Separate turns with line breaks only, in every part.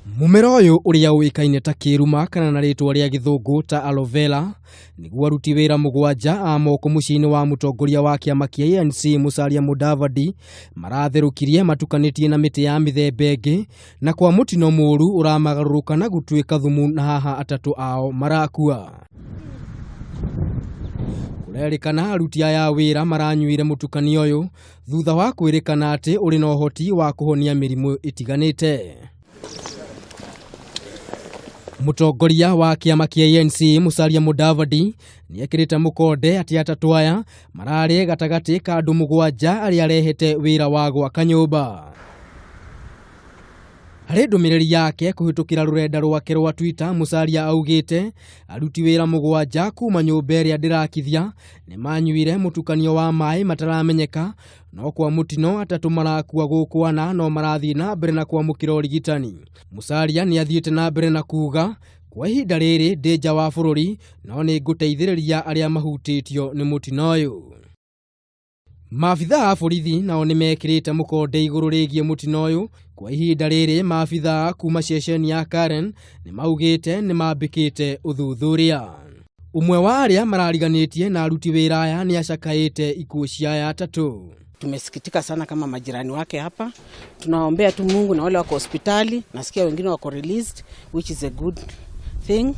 Mũmera ũyũ ũrĩa ũĩkaine ta kĩruma kana na rĩtwa rĩa gĩthũngũ ta aloe vera nĩguo aruti wĩra mũgwanja a moko mũciĩ-inĩ wa mũtongoria wa kĩama kĩa ANC Musalia Mudavadi maratherũkirie matukanĩtie na mĩtĩ ya mĩthemba ĩngĩ na kwa mũtino mũru ũramagarũrũka na gũtuĩka thumu na haha atatũ ao marakua. Kũrerĩkana aruti aya a wĩra maranyuire mũtukanio ũyũ thutha wa kwĩrĩkana atĩ ũrĩ na ũhoti wa kũhonia mĩrimũ ĩtiganĩte. Mũtongoria wa kĩama kĩa ANC Musalia Mudavadi nĩekĩrĩte mũkonde atĩ atatũ aya mararĩ gatagatĩ ka andũ mũgwanja arĩa arehete wĩra wa gwaka nyũmba. Harĩ ndũmĩrĩri yake kũhĩtũkĩra rũrenda rwake rwa Twitter, Musalia augĩte aruti wĩra mũgwanja kuma nyũmba ĩrĩa ndĩrakithia nĩmanyuire mũtukanio wa maĩ mataramenyeka, no kwa mũtino atatũ marakua gũkũ ana no marathiĩ na mbere na kwamũkĩra ũrigitani. Musalia nĩathiĩte na mbere na kuga kwa ihinda rĩrĩ ndĩ nja wa bũrũri no nĩngũteithĩrĩria arĩa mahutĩtio nĩ mũtino ũyũ. Maabithaa a borithi nao nĩmekĩrĩte mũkonde igũrũ rĩgiĩ mũtino ũyũ. Kwa ihinda rĩrĩ maabithaa kuma ceceni ya Karen nĩmaugĩte nĩmambĩkĩte ũthuthuria. Ũmwe wa arĩa marariganĩtie na aruti wĩra aya nĩacakaĩte ikuũ cia aya atatũ.
Tumesikitika sana kama majirani wake hapa. Tunaombea tu Mungu na wale wako hospitali, nasikia wengine wako released which is a good thing,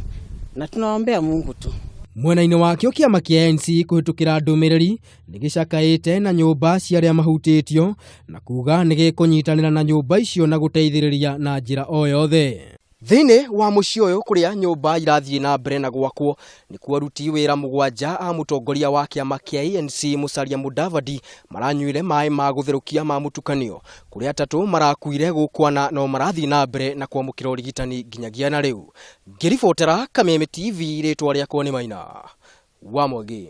na tunaombea Mungu tu.
Mwena-inĩ wakĩo kĩama kĩa ANC kũhĩtũkĩra ndũmĩrĩri nĩgĩcakaĩte na nyũmba cia arĩa mahutĩtio na kuga nĩgĩkũnyitanĩra na nyũmba icio na gũteithĩrĩria na njĩra o yothe. Thĩinĩ wa mũciĩ ũyũ kũrĩa nyũmba irathiĩ na mbere na gwakwo nĩkuo aruti wĩra mũgwanja a mũtongoria wa kĩama kĩa ANC Musalia Mudavadi maranyuire maĩ ma gũtherũkia ma mũtukanio kũrĩa atatũ marakuire gũkũ ana no marathiĩ na mbere na kwamũkĩra ũrigitani nginyagia na rĩu. Ngĩribotera Kameme TV rĩtwa rĩakwa nĩ Maina wa Mwangi.